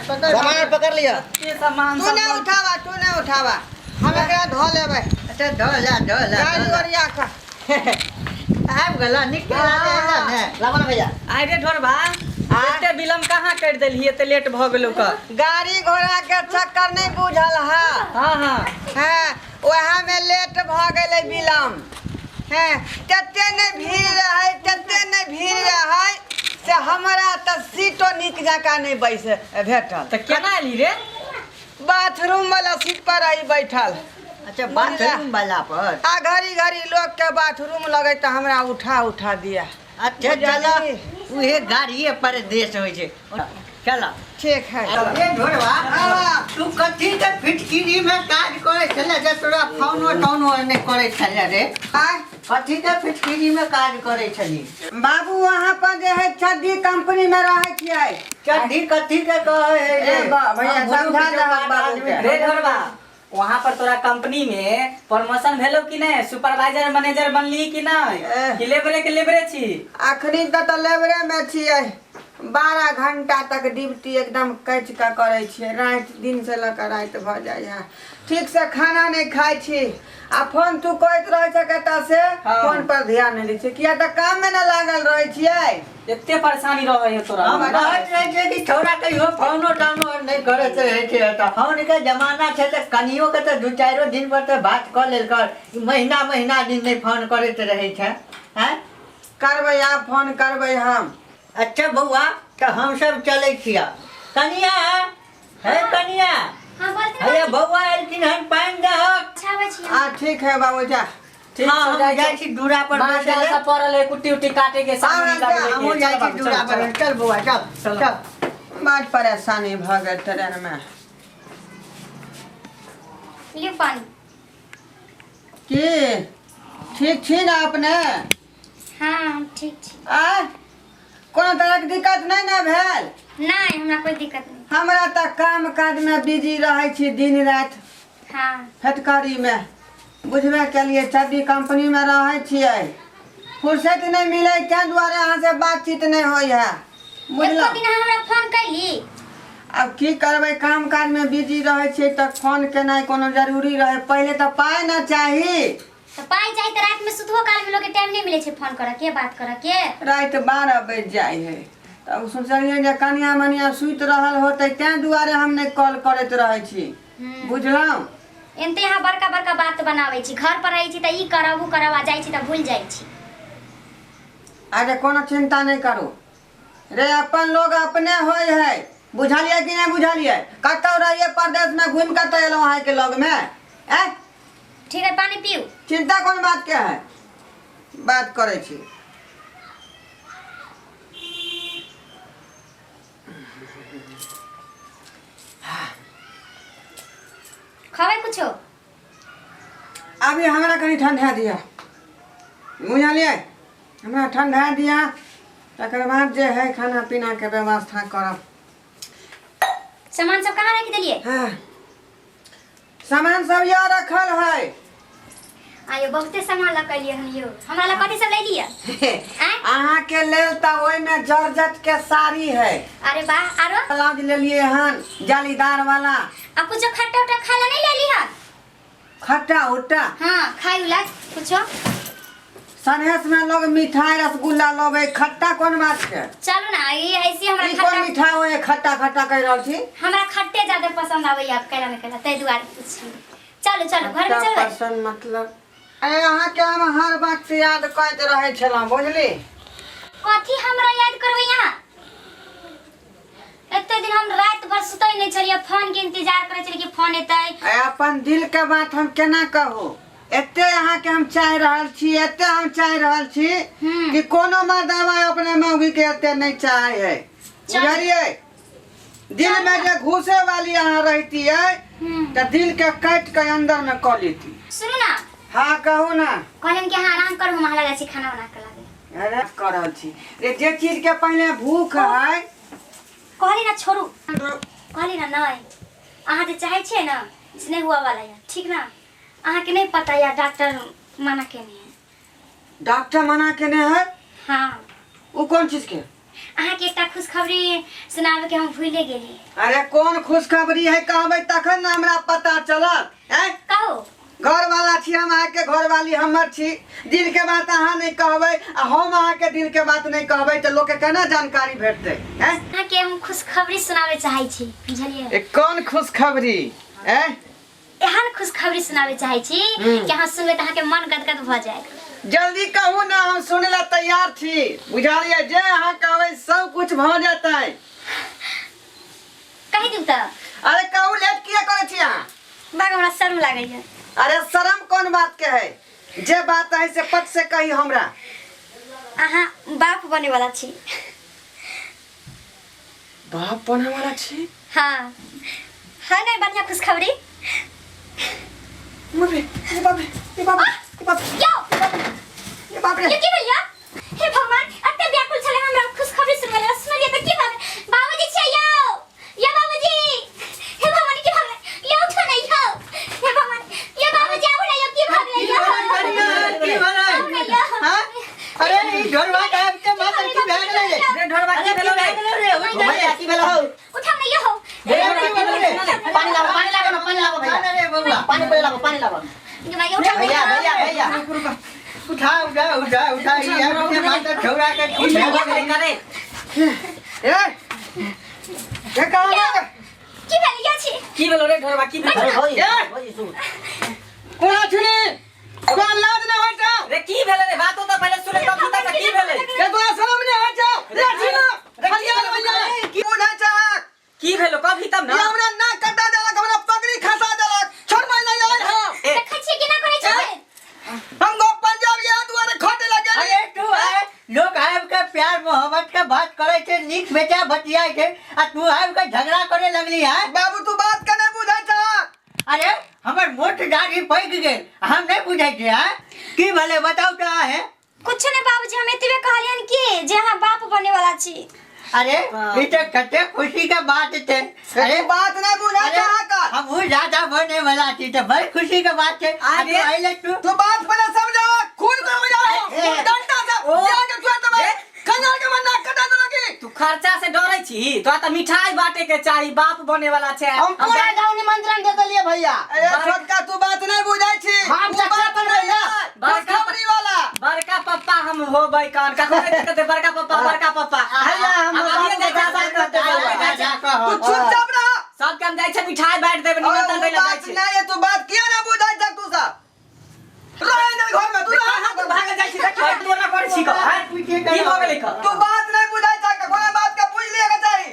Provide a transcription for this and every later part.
पकड़। सामान पकड़ लिया। एते सामान तू सब नहीं उठावा, तू नहीं उठावा, हम एकरा धो लेबै। अच्छा, धो ला, धो ला। गाड़ी धो ला। ओरिया कऽ। आबि गेला, नीक केला ने। लाबऽ ने भैया। आइ रे ढोरबा, एते विलम्ब कहाँ करि देलही? एते लेट भऽ गेलौ कऽ। गाड़ी घोड़ा के चक्कर नहीं बुझल है? हाँ हाँ। हाँ, वएह में लेट भऽ गेलै, विलम्ब। हैं, तते नहि भीड़ रहै, तते नहि भीड़ रहै से हमरा तऽ सीटो नीक जकाँ नहि बैस भेटल। तऽ केना एली रे? बाथरूम वाला सीट पर रही बैठल। अच्छा, बाथरूम वाला पर। आ घड़ी घड़ी लोग के बाथरूम लगे तऽ हमरा उठा उठा दिया। अच्छा चल, उहे गाड़िए पर देश होइ छै, चल। ठीक है। ए ढोरबा। हाँ। तू कथी के फिटकिरी में काज करे छले जे तोरा फोनो तोनो नहि करे छले रे? आय? कथी के फिटकिरी में काज करे छली? बाबू, वहाँ पर जे है चड्डी कंपनी में रहै छियै। चड्डी कथी के कहै है रे? ए बा- भैया, हम गुरु समझा के दहक बाद बाबू आदमी के। रे ढोरबा, वहाँ पर तोरा कंपनी में प्रमोशन भेलो कि नहीं? सुपरवाइजर मैनेजर बनली कि नहीं? एह। कि लेबरे के लेबरे छी? अखनी तऽ लेबरे में छियै। 12 घंटा तक ड्यूटी एकदम कैच कऽ करै छियै। राति दिन से लऽ कऽ राति भऽ जाइ है, ठीक से खाना नहि खाइ छी। आ फोन तू करैत रहै छ कतऽ से? हाँ। फोन पर ध्यान नहि दै छियै, किया तऽ काममे ने लागल रहै छियै। एते परेशानी रहे है तोरा? हम कहैत रहै छियै कि छौड़ा कहियो फोनो तोनो नहि करैत रहै छै। तऽ फोनके जमाना छै तऽ कनियो के तऽ दू चारिो दिन पर तऽ बात कऽ लेल कर। ई महीना महीना दिन नहि फोन करैत रहै छै। आँय? करबै, आब फोन करबै हम। अच्छा बौआ, तऽ हमसब चलै छियै। कनिया, हे कनिया। हाँ, बोलते ना। हे बौआ एलखिन हन, पानि दहक। अच्छा, आबै छी। आ ठीक है बाबू, जा। ठीक हाँ, छौ, हम जाइ जाइ छौ। छी दूरा पर माल बैसै जाल लए। सब पड़ल है, कुट्टी उट्टी काटे के सामान हाँ, लाबे के। हमहूँ जाइ चल छी बाबू, दूरा चल, पर। चल। चल बौआ, चल। चल। चल। बड़ परेशानी भऽ गेल ट्रेन में। लियौ पानी। की, ठीक छी ने अपने? हाँ, हम ठीक छी। आय, कोनो तरहके दिक्कत नहि ने भेल? नहीं, हमरा कोई दिक्कत नहीं। हमरा तऽ काम काजमे बिजी रहै छी दिन राति। फैक्ट्रीमे बुझबे केलिए, चड्डी कंपनीमे रहै छियै, फुर्सत नहि मिलै, ताहि दुआरे अहाँसँ बातचीत नहि होइ है। एको बुझलहुँ? दिन अहाँ हमरा फोन कैली? आब की करबै, काम काजमे बिजी रहै छियै तऽ फोन केनाइ कोनो जरूरी रहै? पहिले तऽ पाइ ने चाही। तऽ पाइ चाही तऽ रातिमे सुतबो कालमे लोकके टाइम नहि मिलै छै फोन करऽ के, बात करऽ के। राति 12 बजि जाइ है तब सोचलियै जे कनिया मनिया सुति रहल होतै, ताहि दुआरे हम नहि कॉल करैत रहै छी। बुझलहुँ? एनते अहाँ बड़का बड़का बात बनाबै छी। घर पर रहै छी तऽ ई करब, ओ करब, आ जाइ छी तऽ भूलि जाइ छी। अरे, कोनो चिंता नहि करू रे, अपन लोग अपने होइ है। बुझलियै कि नहि बुझलियै? कतौ रहियै परदेशमे, घुमि कऽ तऽ एलहुँ अहाँके लगमे। आँय? ठीक है, पानी पीऊ। चिंता कोन बात के है, बात करै छी। खबै कुछो? अभी हमरा कनि ठंडा दिअ, बुझलियै? हमरा ठंडा दिअ, तकर बाद जे है खाना पीनाके व्यवस्था करब। सामान सब कहाँ रख देलिए? हाँ, सामान सब यह रखल है। आयो, बहुते सामान लऽ के एलियै हन यौ। हमरा लए कथी सब ले लिअ? आँय? अहाँके लेल तऽ ओहिमे जॉर्जेट के साड़ी है। अरे वाह, आरो? ब्लाउज लेलिए हन जालीदार वाला। आ कुछो खट्टा उट्टा खाय ला नहीं लेली हन? खट्टा उट्टा? हाँ, खाय उला कुछो। सनेस में लोग मिठाई रसगुल्ला लबै, खट्टा कोन बात के? चलू ना, ई ऐसी हमरा ई कोन खट्टा मिठाई होय, खट्टा खट्टा कहि रहल छी? हमरा खट्टे ज्यादा पसंद आबैया आब कैला नहि कैला, ताहि दुआरे पुछली। चलू चलू, घर में खट्टा चलबै। पसंद मतलब? अरे, अहाँके हम हर वक्त याद करैत रहै छलहुँ, बुझली? कथी हमरा याद करबै यहाँ? एते दिन हम राति भर सुतै नहि छलियै, फोन के इंतजार करै छलियै कि फोन एतै। अरे, अपन दिल के बात हम केना कहू? एते अहाँके हम चाहि रहल छी, एते हम चाहि रहल छी कि कोनो मर्दावा अपने मौगी के एते नहीं चाहे है। चल। बुझलियै? दिल में जे घुसे वाली अहाँ रहती है तऽ दिल के काटि के अंदर में कऽ लेती। सुनू ना। हाँ, कहू ना। कहलियन कि अहाँ आराम करू, हम अहाँ लग जाइ छी खाना बना के लाबे। अरे, कऽ रहल छी रे, जे चीज के पहले भूख है। कहली ना छोड़ू, कहली ना नहीं। अहाँ जे चाहै छियै ना से नहीं हुआ वाला है, ठीक ना? अहाँके नहीं पता या डॉक्टर मना केने है। डॉक्टर मना केने है? हाँ। ओ कोन चीज के? अहाँके एकटा खुशखबरी सुनाबे के हम भूले गेली। अरे कोन खुशखबरी है कहबै तखन ने हमरा पता चलत। हैं कहू। घर वाला छी हम अहाँके, घरवाली हमर छी। दिल के बात अहाँ नहीं कहबै आ हम अहाँके दिल के बात नहीं कहबै तऽ लोक के केना जानकारी भेटतै? हैं अहाँके हम खुशखबरी सुनाबे चाहै छी, बुझलियै? ए कोन खुशखबरी? हैं एहन खुशखबरी सुनाबे चाहै छी कि अहाँ सुनबै तऽ अहाँके मन गदगद भऽ जायत। जल्दी कहू ना, हम सुने ला तैयार छी। बुझलियै, जे अहाँ कहबै सब कुछ भऽ जेतै। कहि दियौ तऽ। अरे कहू, लेट किया करै छी अहाँ? बाग, हमरा शर्म लागैया। अरे शर्म कोन बात के है? जे बात है से पट से कही हमरा। अहाँ बाप बने वाला छी। बाप बने वाला छी? हाँ है नहीं बढ़िया खुशखबरी? बाप रे, ए बाप रे, ए बाप रे, ए बाप रे, यो ए बाप रे। ये की भेल यो? हे भगवान, एते व्याकुल छले हमरा खुशखबरी सुनबै लए, सुनलियै तऽ की भऽ गेल? बाबूजी छियै यौ, यो बाबूजी, हे भगवान की भऽ गेल यो? उठो ने यौ, हे भगवान, यो बाबूजी आबू ने यौ, की भऽ गेलै यौ? की भेलै? आबू ने यौ। हाँ? अरे ई ढोरबा के आबि के मातर की भए गेलै रे? रे ढोरबा की अरे भेलौ की रे? भए गेलौ रे? उठि जा भैया रे। की भेलौ? उठाउ ने यौ। रे ढोरबा की भेलौ रे? पानी लाबो, पानी लाबो ना, पानी लाबो भैया। ना रे बबुआ। पानी पहिले लाबो, पानी लाबो। ये भाई, उठाउ ने भैया यौ। भैया भैया। उठा उठा उठा उठा, ई आबि के मातर छौड़ा के की भए गेलै? करे ए के कहलक? की भेल यो छी? की भेलौ रे ढोरबा, की भेलौ? ए कोना छुनी? तोरा लाज नहि होइ छौ? रे की भेलै रे? बातो तऽ पहिले सुने तब तक की भेलै? ए तोरा शरम नहि होइ छौ? रे छुना हरिया भैया की बुझै छौ? की भेलौ कभी तब ई ना? हमरा नाक कटा देलक, हमरा पगड़ी खसा देलक। छोड़बै नहि आइ हम। ए देखै छियै केना करै छै। हम गो पंजाब इएह दुआरे खटे लए गेली। अरे तू आय, लोग आबि के प्यार मोहब्बत के बात करे छै, नीक बेचा बतियाइ छै, आ तू आबि के झगड़ा करे लगली है। बाबू तू बात के नहि बुझै छह। अरे हमर मोट दाढ़ी पैक गेल, हम नहीं बुझै छियै। हैं की भेलै बताउ तऽ अहें। कुछ नहीं बाबूजी, हम एतबे कहलियन कि जे अहाँ बाप बने वाला छी। अरे ई तऽ कते खुशी के बात छै। अरे तू बात नहि बुझै अरे छह का। हमहूँ दादा बने वाला छी तऽ बड़ खुशी के बात छै। आ तू अरे। अइले तू तू बात पहिले समझ, खून को बुझा डंडा से जाके तुरंत में खंजर के मन्ना कटा देलक की। तू खर्चा से डरै छी? तोरा तऽ मिठाई बांटे के चाही, बाप बने वाला छै। हम पूरा गांव निमंत्रण दे देलिए भैया। अरे छोटका तू बात नहीं बुझै छी। हम तू चचा बात पर नहीं भैया। है। बड़का खुशखबरी वाला। बड़का पप्पा हम होबै कान कखनो कहते बड़का पप्पा, बड़का पप्पा। भैया, हम आब अभिये जाइ छै, बाप सबके के जाइ छै। तू चुपचाप रह। सबके हम जाइ छै मिठाई बांटि देबै, अरे निमंत्रण उ दै लए जाइ बात छै। नहीं है, तू बात किया ना बुझै छ तू सब? रह नहीं घर में तू रह। कहाँ तू भागल जाइ छी? देखी तू ना करै छी कह, हैं? की भऽ गेलै कह? तू बात नहीं बुझै छ, कोनो बात के बुझ लिए के चाही।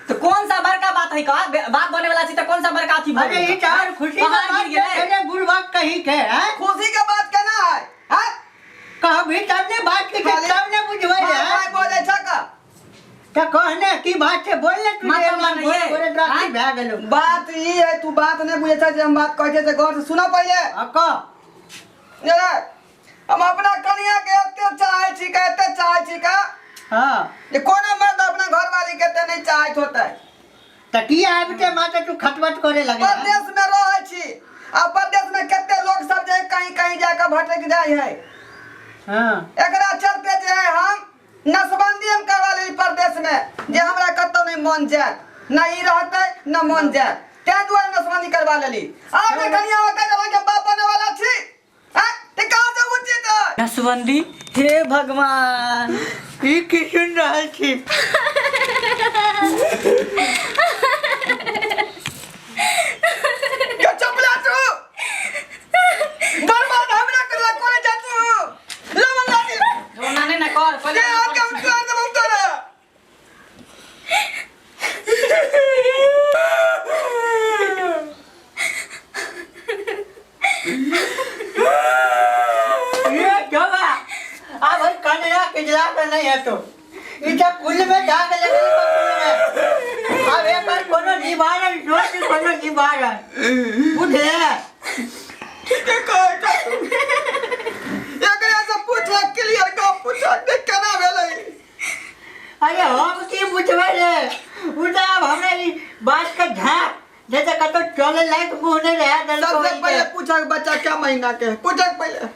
तो कौन सा बड़का बात है कह? बाप बने वाला छी तऽ कौन सा बड़का अथी भऽ अरे गेलै? ई तऽ आओर खुशी के पहाड़ बात गिर गेलै। छै रे बुढ़बा कही के, हैं? खुशी के बात केना है? हैं? कहबही तब ने बात के, खाली- तब ने बुझबै रे, भाई हैं? भाई बोलै छ का। तऽ कहने की बात छै, बोल ने तू। माता रे, मानैये। बोल, बोल, तोरा की आँय? भए गेलौ? बात ई है, तू बात नहीं बुझै छ जे हम बात कहै छियै से गौर से सुनऽ पहिले। आ कह। ए, हम अपना कनिया के एते चाहै छी का, एते चाहै छी का हाँ जे कोनो मर्द अपना घरवाली के एते नहीं चाहैत होतै। तऽ की आबि के माता तू खटबट करे लगलै? परदेश में रहै छी आ परदेश में कते लोग सब जे कहीं कहीं जाके भटक जाइ है। हाँ एकरा चलते जे है हम नसबंदी हम करवा लेली परदेश में, जे हमरा कतौ नहीं मन जायत, न ई रहतै न मन जायत, ताहि दुआरे नसबंदी करवा लेली। आब जे कनिया होतै जे अहाँके बाप बने वाला छी, आँय, तऽ कहाँ से उचित है? नसबंदी, हे भगवान, ई की सुनि रहल छी? के चपला तू बर्बाद हमरा करला कोने जा तू लवन लादी। रोना नहीं ना कर पहिले। के हाथ के उतार देबौ तोरा। ये जोबा, आब ओहि कनरा किजला के नहीं हेतौ। ई तऽ कुल में दाग लगल बा, कुल में। आब एकर कोनो निवारण सोच, कोनो निवारण बुझले। ठीके कहै छौ तू। एकरा से पूछ, क्लियर गप पूछ देख केना भेलै। अरे हम की बुझबै रे, उ तऽ आब हमरा ई बात के झाँप नहि तऽ कतौ चले लायक मुँह नहि रहै देलकौ सबसे ई के। पहिले पूछक बच्चा क्या महीना के है, पूछक पहिले।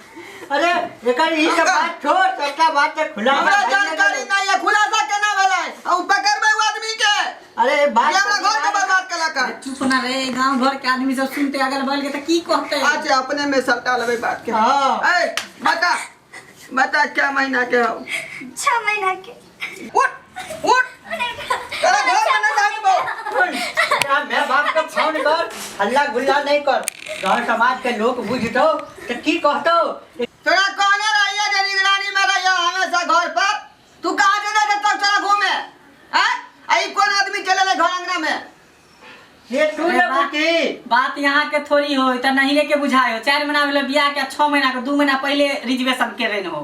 अरे एकर ई सब बात छोड़, सबटा बात तऽ खुला हमरा जानकारी नहीं है, खुलासा केना भेलै? आ उ पकड़बै उ आदमी के। अरे बात जे हमरा घर के बर्बाद केलक हन। चुप ना रे, गांव घर के आदमी सब सुनते अगल बगल के तऽ की कहते? अच्छा, अपने में सबटा लेबै बात के। हाँ। ए बता बता, क्या महीना के हो? 6 महीना के। उठ उठ, तेरा घर में ना डालबो। मैं बाप के फोन कर, हल्ला गुल्ला नहीं कर, गांव समाज के लोग बुझतो तो की कहतो। तोरा कहने रहिए जे निगरानी में रहिए हमेशा घर पर, तू कहाँ चले जब तक तोरा घूमे हैं? आ ई कोन आदमी चले ले घर अंगना में? ये तू अरे ने बुझी बात यहाँ के थोड़ी हो, त नहीं लेके बुझायो। 4 महीना भेलै बियाह के, 6 महीना के 2 महीना पहले रिजर्वेशन के रहने हो।